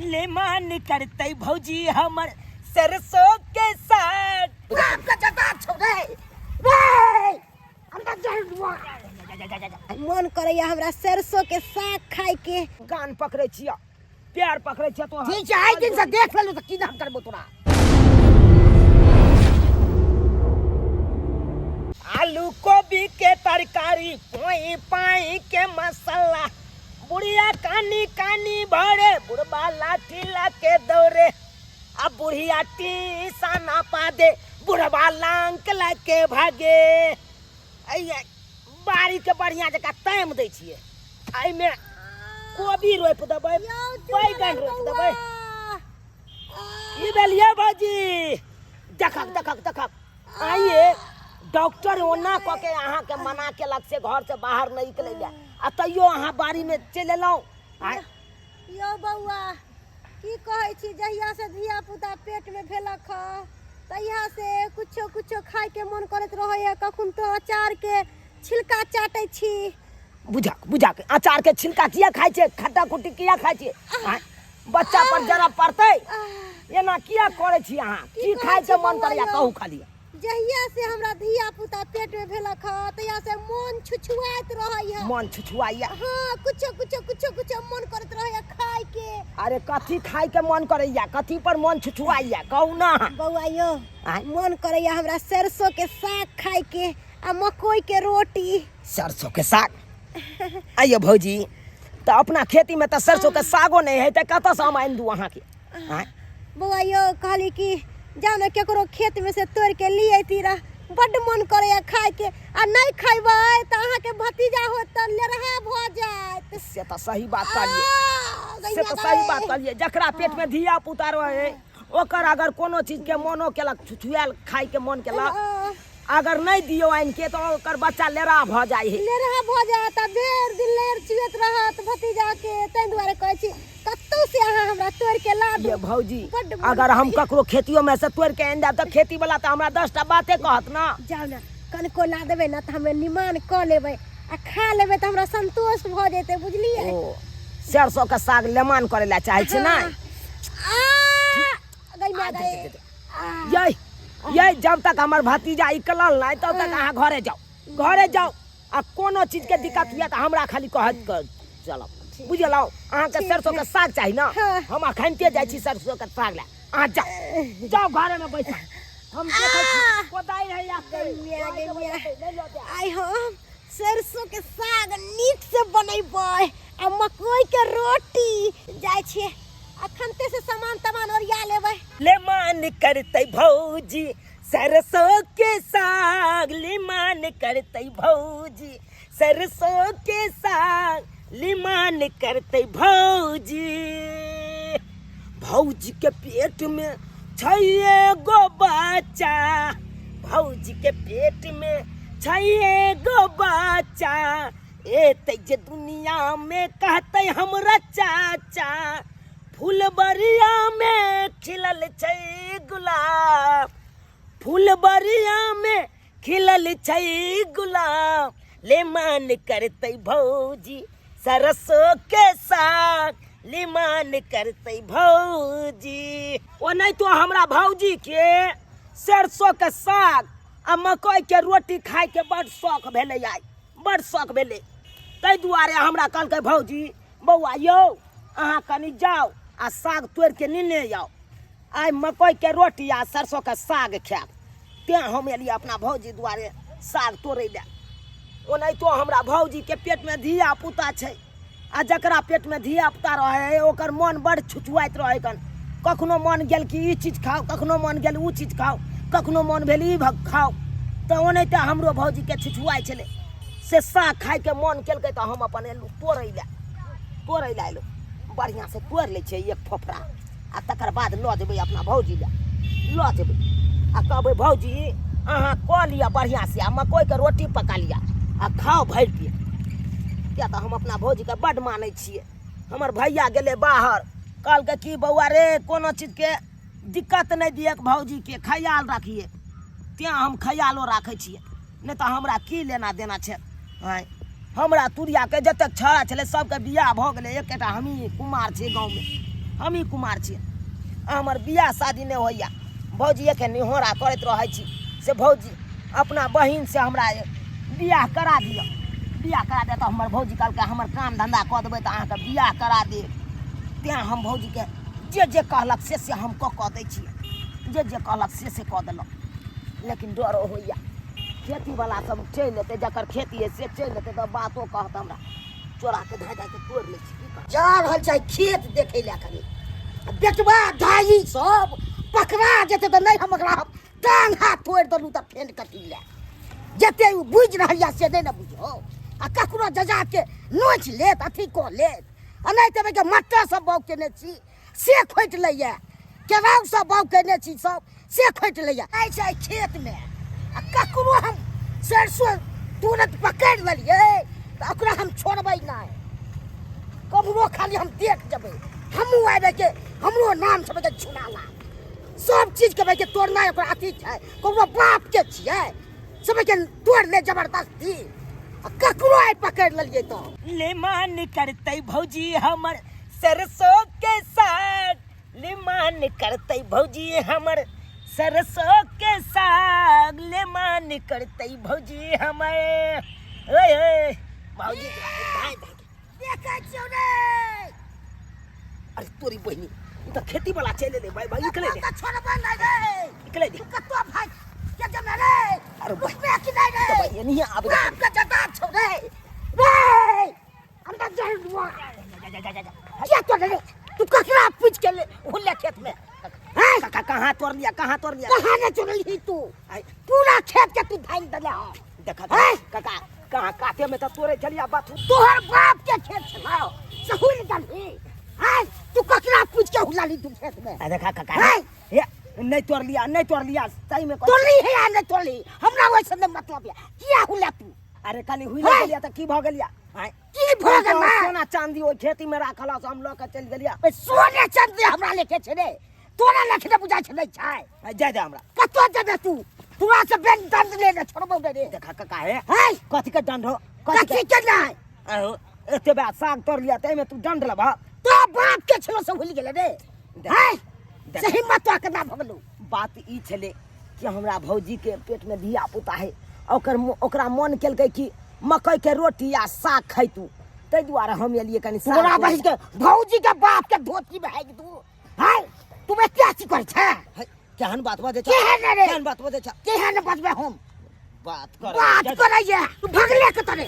ले मान करतै भौजी हमर सरसों के साग। बाप के जता छौ रे रे, अंदर जा बुआ। मन करैया हमरा सरसों के साग खाए के। कान पकड़ै छियै, पैर पकड़ै छियै तो। ठीक छै, आइ दिन से देख लेलु तऽ की नाम करबो तोरा। आलू गोभी के तरकारी, पोई पाई के मसाला, बुढ़िया कानी कानी भरे, बुढ़बा लाठी लाके दौड़े, आ बुढ़िया टीसा ना पा दे, बुढ़बा लांक लाके भागे। अइये बाड़ी के बढ़िया जकाँ तामि दै छियै, एहिमे कोबी रोपि देबै, बैगन रोपि देबै। की भेल ये भौजी? देखक देखक देखक, आइए डॉक्टर ओना कऽ के अहाँके मना केलक से घर से बाहर नहि निकलै लए, आ तैयो अहाँ बाड़ीमे चलि एलहुँ आँय? यौ बौआ, की कहै छी, जहिया से धिया पुता पेटमे भेलक हँ तहिया से कुछो कुछो खायके मन करैत रहैया। कखन तो अचारके छिलका चाटै छी। बुझक बुझक, अचार के छिलका किया खाइ छै? खट्टा खुट्टी किया खाइ छै आँय? बच्चा पर जरा पड़तै, एना किया करै छी अहाँ? की कहै खाय के छी मन बौआ करैया यौ? कहू खाली। जहिया से हमरा धिया पुता पेट में भेलक हँ तहिया से मन छुछुआइत रहैया। मन छुछुआइया? हाँ, कुछो कुछो कुछो कुछो मन करैत रहैया खाय के। अरे कथी खाय के मन करैया, कथी पर मन छुछुआइया, कहू ना अहाँ। बौआ यौ, आँय? मन करैया हमरा सरसों के साग खाय के आ मकई के रोटी। सरसों के साग? आइयो भौजी, तऽ अपना खेती में तऽ सरसों के सागो नहीं है, तऽ कतऽ से हम आनि दू अहाँके आँय? बौआ यौ, कहली कि जाउ ने केकरो खेत में से तोड़ के लिए अयती रह, बड्ड मन करैया खाय के, आ नहीं खैबै तऽ अहाँके भतीजा होत तऽ लेरहा भऽ जायत। से तऽ सही बात कहलियै। आ, से गैया तऽ सही बात गै। कहलियै, जकरा पेट में धिया पुता रहे ओकर अगर कोनो चीज के मोनो केलक, छुछुआयल खाय के मन केलक, आ, अगर नहीं दियो आनि के तऽ ओकर बच्चा लेरा भऽ जाइ है। लेरहा भऽ जायत आ भरि दिन लेर चुएत रहत भतीजा के, ताहि दुआरे कहै छी कतौ से अहाँ हमरा तोड़ के ला दू। ये भौजी, बड्ड मन अगर हम करैया। ककरो खेतियो में से तोड़ के आनि देब तऽ खेती वाला तऽ हमरा 10टा बाते कहत ना। जाउ ने कनिको ला देबै ने तऽ हमे निमान कऽ लेबै आ खा लेबै तऽ हमरा संतोष भऽ जेतै, बुझलियै? ओ सरसों के साग लेमान करे ला चाहे छी ना? आ, गई माय गई। ये ये जब तक हमर भतीजा इकलल नहीं तब तक अहाँ घरे जाओ, घरे जाओ, आ कोनो चीज के दिक्कत हुए तऽ हमरा खाली कहत के चलब, बुझलहुँ? अहाँके सरसों के साग चाही ना? हाँ। हम अखनते जाइ छी सरसों के साग ला, अहाँ जाओ जाओ, घरे में बैठ, हम देखै छी कोदारि है या गई माय गई माय। आइ हम सरसों के साग नीक से बनेबै आ मकई के रोटी। जाइ छियै अखनते से सामान तमान ओरिया लेबै। ले मान करतै भौजी सरसों के साग, ले मान करतै भौजी सरसों के साग, ले मान करतै भौजी। भौजी के पेट में छै एगो बच्चा, भौजी के पेट में छै एगो बच्चा, एतै जे दुनिया में कहतै हमरा चाचा, फुलबरिया में खिलल छै गुलाब, फुलबरिया में खिलल छै गुलाब, ले मान करतै भौजी सरसों के साग, ले मान करतै भौजी। ओ नहीं तो हमरा भौजी के सरसों के साग आ मकई के रोटी खाय के बड़ शौक भेलै आइ, बड़ शौक भेलै, ताहि दुआरे हमरा कहलकै भौजी बौआ यौ अहाँ कनि जाउ आ साग तोड़ि के नेने आउ, आइ मकई के रोटी आ सरसों के साग खायब। तेँ हम एलियै अपना भौजी दुआरे साग तोड़ै लए। ओनाहितो हमरा भौजी के पेट में धिया पुता छै, आ जकरा पेट में धिया पुता रहै है ओकर मन बड़ छुछुआइत रहै कन, कखनो मन गेल कि ई चीज खाउ, कखनो मन गेल उ चीज खाउ, कखनो मन भेल ई खाउ, तऽ ओनाहिते हमरो भौजी के छुछुआइ छलै, से साग खायके मन केलकै तऽ हम अपन एलहुँ तोड़ै लए, तोड़ै लए एलहुँ। बढ़िआँ से तोड़ि लै छियै एक फोफड़ा आ तकर बाद लऽ जेबै अपना भौजी लए, लऽ जेबै आ कहबै भौजी अहाँ कऽ लिअ बढ़िआँ से आ मकइके रोटी पका लिअ आ खाउ भरि पेट। किया तऽ हम अपना भौजीके बड्ड मानै छियै। हमर भैया गेलै बाहर, कहलकै कि बौआ रे कोनो चीजके दिक्कत नहि दियक भौजीके, ख्याल राखिए, तेँ हम ख्यालो राखै छियै, नहि तऽ हमरा की लेना देना छै। आँय, हमरा तुरियाके जतेक छौड़ा छलै सबके बियाह भऽ गेलै, एकेटा हमही कुमार छियै गाँवमे। हमही कुमार छी। हमर बियाह शादी नहि होइए। भौजी एखन निहोरा करैत रहै छी से भौजी अपना बहिनसँ हमरा बियाह करा दिअ, बियाह करा दिअ। तऽ हमर भौजी कहलकै हमर काम धन्धा कऽ देबै तऽ अहाँके बियाह करा देब। तेँ हम भौजीके जे जे कहलक से से हम कऽ कऽ दै छियै, जे जे कहलक से से कऽ देलहुँ। लेकिन डरो होइए, खेतीवला सब चलि एतै, जकर खेती हइ से चलि एतै तऽ बातो कहत हमरा। चोराके धाइ धाइके तोड़ि लै छी, की करब। जा रहल छै खेत देखै लए कनि, आ बेटवा दाई सब पकड़ा जेतै तऽ नहि हम ओकरा टांग हाथ तोड़ि देलहुँ तऽ फेन कथी लए। जते ओ बुझि रहल यऽ से नहि ने बुझौ, आ ककरो जजाके नोचि लेत, अथी कऽ लेत। आ नहि तऽ के मटर सब बाउग केने छी से खोटि लैए, केराउ सब बाउग केने छी सब से खोटि लैए। आइ छै खेतमे आ ककरो हम सरसो तुरंत पकड़ि लेलियै तऽ ओकरा हम छोड़बै नहि, ककरो खाली हम देख जेबै। हमहूँ आबि के हमरो नाम छबै के झुनाला, सब चीजके भाई के तोड़नाइ ओकरा अथी छै, ककरो बापके छियै, सबके तोड़ि ले जबरदस्ती। आ ककरो आइ पकड़ि लेलियै तऽ ले मान करतै भौजी हमर सरसों के साग, ले मान करतै भौजी हमर सरसों के साग, ले मान करतै भौजी हमर। ओए ओए भौजी धाय धाय देखै छियौ रे। अरे तोरी बहिनी, ई तऽ खेती वाला चलि एलै भाई, भाई निकले दे। तऽ छोड़बै नहि रे, निकले दे। तू कतौ भाग के जमे रे। अरे भाई, रुकबे कि नहि रे? तऽ भाई एनहिये आबि गेलै। बाप के जता छौ रे। रे अंदर जा रुआ। जा, जा, जा, जा। किया तोड़ रे? तू ककरा पूछ के ले हुल्ले खेत में? हैं? काका कहाँ तोड़ लिया, कहाँ तोड़ लिया? कहाँ ने तोड़ली तू? आई। पूरा खेत के तू धाइन देले हो। देखा हैं? काका कहाँ काते में तो तोड़े छलिया बाथू। तोहर बाप के खेत छलौ सहुल दलही। हैं? तू ककरा पूछ के हुलाली तू खेत में? आ देखा काका, हैं? हे, नहीं तोड़ लिया, नहीं तोड़ लिया, सही में कह- तोड़ली है या नहीं तोड़ली हमरा वैसे नहीं मतलब है। किया हुला तू? अरे खाली हुई हैं? गेलिया तऽ की भऽ गेलिया? हैं? की भऽ गेल? सोना चांदी ओहि खेती में राखल हौ, से हम लऽ के चलि गेलिया। बे, सोने चांदी हमरा लेके छै रे, तोरा लेखे ने बुझाइ छै नहि छै। आ, जाय दे हमरा। कतऽ जेबे तू? तोरा से बेन दंड लेने छोड़बौ ने रे। देखा काका हे। हैं? कथी के दंड हो? कथी के नहि? आहो, एते बा साग तोड़ लिया ताहिमे तू दंड लेबह? तो बाप के छलो से भूलि गेलै रे। देख, हैं? देख। से हिम्मत तोरा केना भऽ गेलौ? बात ई छलै कि हमरा भौजी के पेट में धिया पुता है, ओकर ओकरा मन केलकै कि मकई के रोटी आ साग खैतू, ताहि दुआरे हम एलियै कनि साग तोरा तोड़ि बहिन के भौजी के बाप के धोती में है तू। हैं? तू एते अथी करै छै? है, केहन बात बजै छै? केहन रे? केहन बात बजै छै? केहन बजबै हम? बात कर। बात करैया तू भगले के तरे।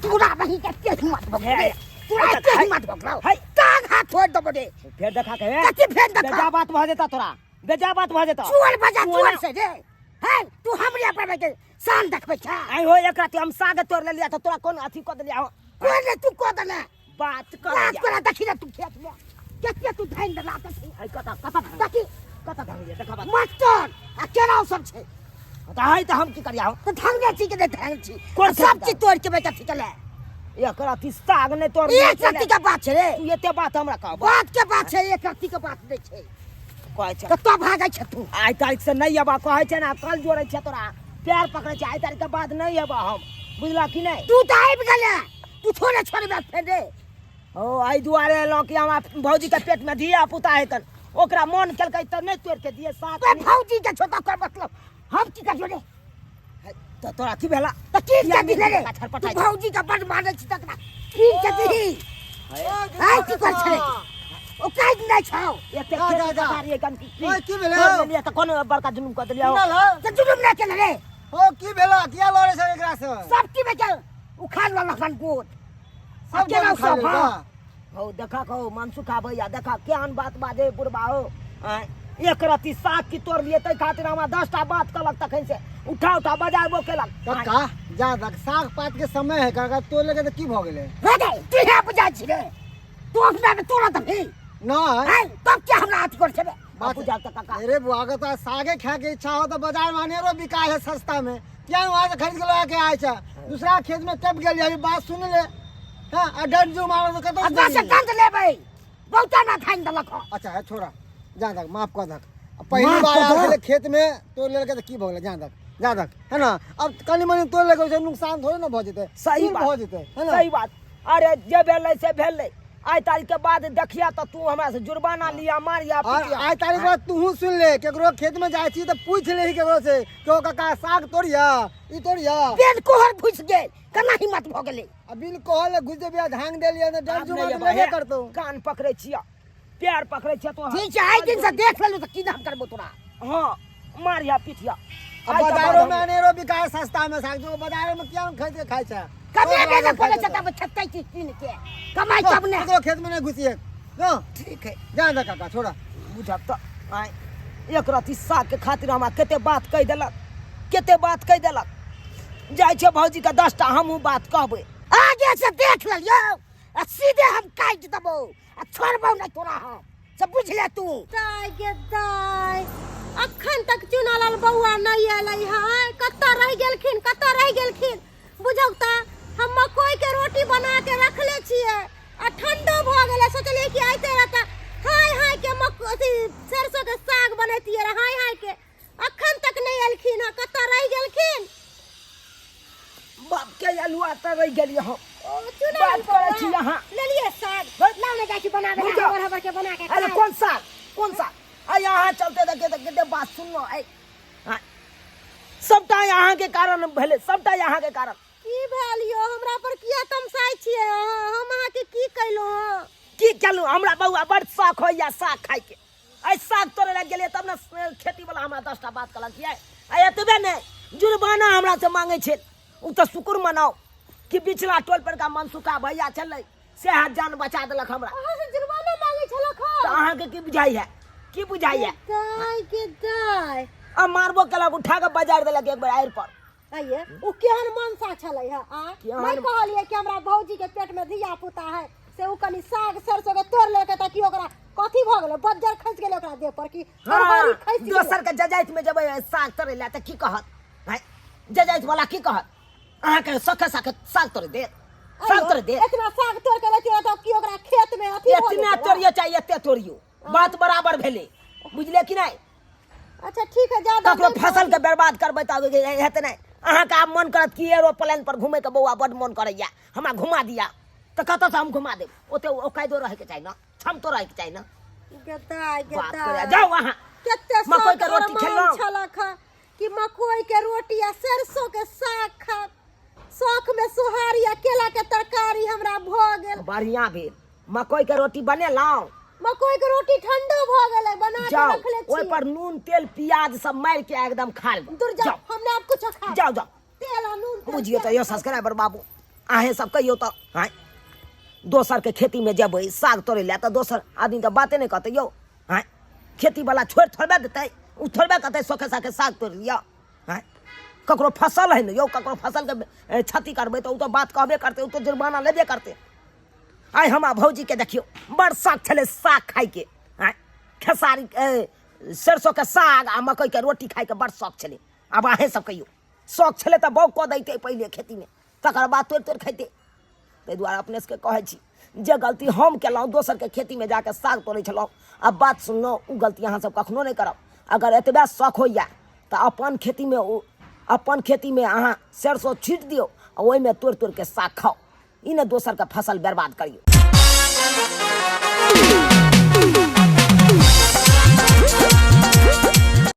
तोरा बहिन के एते हिम्मत भऽ गेलै? तोरा एते हिम्मत भऽ गेलौ? है। टांग हाथ छोड़ि देबौ रे। फेर देखा के, हे। कथी फेर देखा? बेजा बात भऽ जेता तोरा, बेजा बात भऽ जेता। चोर बजा तू चोर एना- से रे। हैं? तू हमरे पर के शान देखबै छै? आइ हो एक राति हम साग तोड़ लेलिया तऽ तोरा कोन अथी कऽ देलिया हो? कोन रे तू कऽ देले? बात कर। बात करा देखी रे तू खेत में कते तू धानि देला देखी। आइ कतऽ कतऽ धान? देखी। कतऽ धान ये देखा बात। मटर आ केराउ सब छै। तऽ हइ तऽ हम की करिया हो? तऽ धान छी के नहि धान छी? कोन सब खेत? चीज तोड़ के बेटा ठीक ले। एक राति साग नहि तोड़ एक रत्ती के बात छै रे। तू एते बात हमरा कह। बात के बात छै, एक रत्ती के बात नहि छै। कहै छै कतऽ भागै छै तू? आइ तारीख से नहि अबा कहै छै ने, कल जोड़ै छै तोरा, पैर पकड़ै छै, आइ तारीख के बाद नहि अबा हम, बुझलह कि नहि? तू तऽ आबि गेले, तू थोड़े छोड़बे फेर रे। ओ एहि दुआरे एलहुँ कि हमरा भौजी के पेट में धिया पुता हेतन, ओकरा मन केलकै तऽ नहि तोड़ि के दिए साग। बे भौजी के छोटा कर मतलब हम की करियो रे? तऽ तोरा की भेला? तऽ की किया के दिले रे? छटपटाइ तू छै? भौजी के बड मानै छी तकरा की के दिही? आइ की कर छले? ओ काज नहि छौ। एते जा, खेत जा, जा। पथारी एकदम की ओए, की भेलै? तोड़ लेलियै तऽ कोन बड़का जुलुम कऽ देलियै हो? सुनल हौ? तऽ जुलुम नहि केने रे। ओ की भेलो? किया लड़े छै एकरा से? सब की बेचल उखाड़ लेलक हन गोट। सब केना गोट उखाड़ सब, लेलक? हाँ। हौ देखा कहो मनसुखा भैया, देखा केहन बात बाजे बुढ़बा हो। आँय, एक रत्ती साग की तोड़ लिए ताहि खातिर हमरा 10टा बात कहलक, तखन से उठा उठा बजाबो केलक। कक्का जा तक साग पात के समय है काका, तोड़ लेके तऽ की भऽ गेलै? हे गे, तू हे बुझाइ छी रे, तू अपना के तोड़त भी नहि आँय, तब क्या हमरा हाथ कर छे रे? बात बुझाल तऽ काका। अरे बुआ के तो सागे खाए के इच्छा हो तो बाजार में अनेरो बिका है सस्ता में, क्या वहाँ से खरीद के लगा के आए छे? दूसरा खेत में टप गेल, अभी बात सुन ले। हाँ, आ डंड जो मारो तो कतौ अपना से दंड लेबै, बहुता ना थाइन देलक हँ। अच्छा है छोड़ा, जा तक माफ कर दक, पहली माफ बार कऽ आयल दह। छलै खेत में तोड़ लेलकै तऽ की भऽ गेलै? जा तक, जा तक है ना, अब कनि मनि तोड़ लेलकै ओहिसँ नुकसान थोड़े ना भऽ जेतै। सही की बात भऽ जेतै है ना? सही बात। अरे जे भेलै से भेलै, आइ तारीख के बाद देखिया तऽ तू हमरा से जुर्माना लिया मारिया और पीटिया। आइ तारीख बाद तूहू सुन ले, केकरो खेत में जाइ छी तऽ पूछि लेही केकरो से, केओ काका साग तोड़िया, ई तोड़िया। पेट कोहर घुसि गेल, केना हिम्मत भऽ गेलै? आ बिन कहल घुसि जेबी आ धांग देलियै तऽ डर आब जुमा नहि तऽ अयबै, लेबे हे, करतौ। कान पकड़ै छियऽ, पैर पकड़ै छियऽ तोहर। ठीक छै, आइ दिन से देख लेलहुँ तऽ की नाम करबो तोरा। हँ, मारिया पिटिया। आ बाजारो में अनेरो बिकाय सस्ता में साग, जो बाजारो में किया खरीद के खाइ छै? कमेबे ने करै छै तब छत्तै छी कीन के, कमाइ तब ने। ककरो खेत में नहीं घुसिए न। ठीक है। जा दे काका, छोड़ा। बुझब तऽ आँय, एक रत्ती सागके खातिर हमरा कते बात कहि देलक, कते बात कहि देलक। जाइ छै भौजीके 10टा हमहूँ बात कहबै। आगे से देख लेलियौ आ सीधे हम काटि देबौ आ छोड़बौ नहि तोरा हम, से बुझ ले तू। दाय गे दाय, अखन तक चुनालाल बौआ नहि एलै हँ, कतऽ रहि गेलखिन, कतऽ रहि गेलखिन? बुझौ तऽ हम मकई के रोटी बना के रखले छियै आ ठंडो भऽ गेलै। सोचलियै कि आइते रहता हाय हाय के मक अथी सरसों के साग बनैतियै रह हाय हाय के, अखन तक नहि एलखिन हँ, कतऽ रहि गेलखिन? बाप के अलुआ तऽ रहि गेलियै हम। ओ चुनालाल बात करै छी बौआ, अहाँ। लेलियै साग? लाउ ने, जाइ छी बनाबे बुझौ। हबर हबर के बना के अरे खाउ। कोन साग, कोन साग? आइ अहाँ चलते तऽ कते कते बात सुनलहुँ आइ। हाँ, सबटा अहाँके कारण भेलै, सबटा अहाँके कारण। की भेल यौ? हमरा पर किया तमसाइ छियै अहाँ? हम अहाँके की कयलहुँ हँ? की केलहुँ? हमरा बौआ बड़ शौक होइया साग खाइके, आइ साग तोड़ै लए गेलियै तब ने खेती वाला हमरा 10टा बात कहलक कि आइ एतबे नहि जुर्माना हमरा से मांगै छै। ओ तऽ शुक्र मनाउ कि पिछला टोल पर का मनसुखा भैया छलै, सएह जान बचा देलक हमरा। अहाँ से जुर्माना मांगै छलक हँ? तऽ अहाँके की बुझाइया, की बुझाइया? दाय के दाय, आ मारबो केलक, उठा कऽ बजार देलक एक बेर आड़ि पर। आइये ओ केहन मनसा छलै हँ? आ केहन? नहि कहलियै कि हमरा भौजी के पेट में धिया पुता है, से ओ कनि साग सरसों के तोड़ लेलकै तऽ की ओकरा कथी भऽ गेलै? बज्जर खसि गेलै ओकरा देह पर कि हाँ, हरहरी खसि गेलै? दोसर के जजाइत में जेबै साग तोड़ै लए तऽ की कहत? हैं? जजाइत वाला की कहत? अहाँके सखे सखे साग तोड़ि देत, साग तोड़ि देत। इतना साग तोड़ के लेतियै तऽ की ओकरा खेत में अथी भऽ एतना जेतै? तोड़ियो चाहे एते तोड़ियो, बात बराबर भेलै, बुझलियै कि नहि? अच्छा ठीक है, ज्यादा ककरो नहि फसल के बर्बाद करबै तऽ हेतै नहि। अहाँके आब मन करत कि एरोप्लेन पर घुमैके बौआ बड्ड मन करैया, हमरा घुमा दिया, तऽ कतऽसँ हम घुमा देब? ओते औकाइदो रहैके चाही ने, क्षमतो रहैके चाही ने। गेदाय बात गेदाय करैया, जाउ अहाँ। कते मकई के शौक रोटी अरमान खेलहुँ? छलक हँ कि मकई के रोटी आ सरसों के साग खा, शौक में सोहारी आ केला के तरकारी हमरा भऽ गेल। बढ़िया भेल। मकई के रोटी बनेलहुँ? मकई के रोटी ठंडो भऽ गेलै, बना के जाउ, रखले छी। ओहि पर नून तेल प्याज सब मारि के एकदम खा लेब। दूर जाउ, जाउ। हम ने आब कुछो खायब। जाउ जाउ। तेल आ नून तेल बुझियौ तऽ तेल। यौ सब्सक्राइबर बाबू, अहें सब कहियौ तऽ, आँय दोसर के खेती में जेबै साग तोड़ै लए तऽ दोसर आदमी तऽ बाते नहि कहतै यौ? आँय खेती वाला छोड़ि थोड़बे देतै? ओ थोड़बे कहतै सोखे साखे साग तोड़ि लिअ? आँय ककरो फसल है ने यौ, ककरो फसल के क्षति करबै तऽ ओ तऽ बात कहबे करतै, ओ तऽ जुर्माना लेबे करतै। आइ हमरा भौजीके देखियौ बड़ शौक छलै साग खाइके, आँय खेसारी सरसोके साग आ मकइके रोटी खाइके बड़ शौक छलै। आब अहेँ सब कहियौ, शौक छलै तऽ बौग कऽ दैतै पहिले खेतीमे, तकर बाद तोड़ि तोड़ि खैतै। ताहि दुआरे अपने सबके कहै छी, जे गलती हम केलहुँ, दोसरके खेतीमे जाके साग तोड़ै छलहुँ आ बात सुनलहुँ, ओ गलती अहाँ सब कखनो नहि करब। अगर एतबे शौक होइए तऽ अपन खेतीमे ओ अपन खेतीमे अहाँ सरसो छीट दियौ आ ओहिमे तोड़ि तोड़िके साग खाउ, ई ने दोसरके फसल बर्बाद करियौ।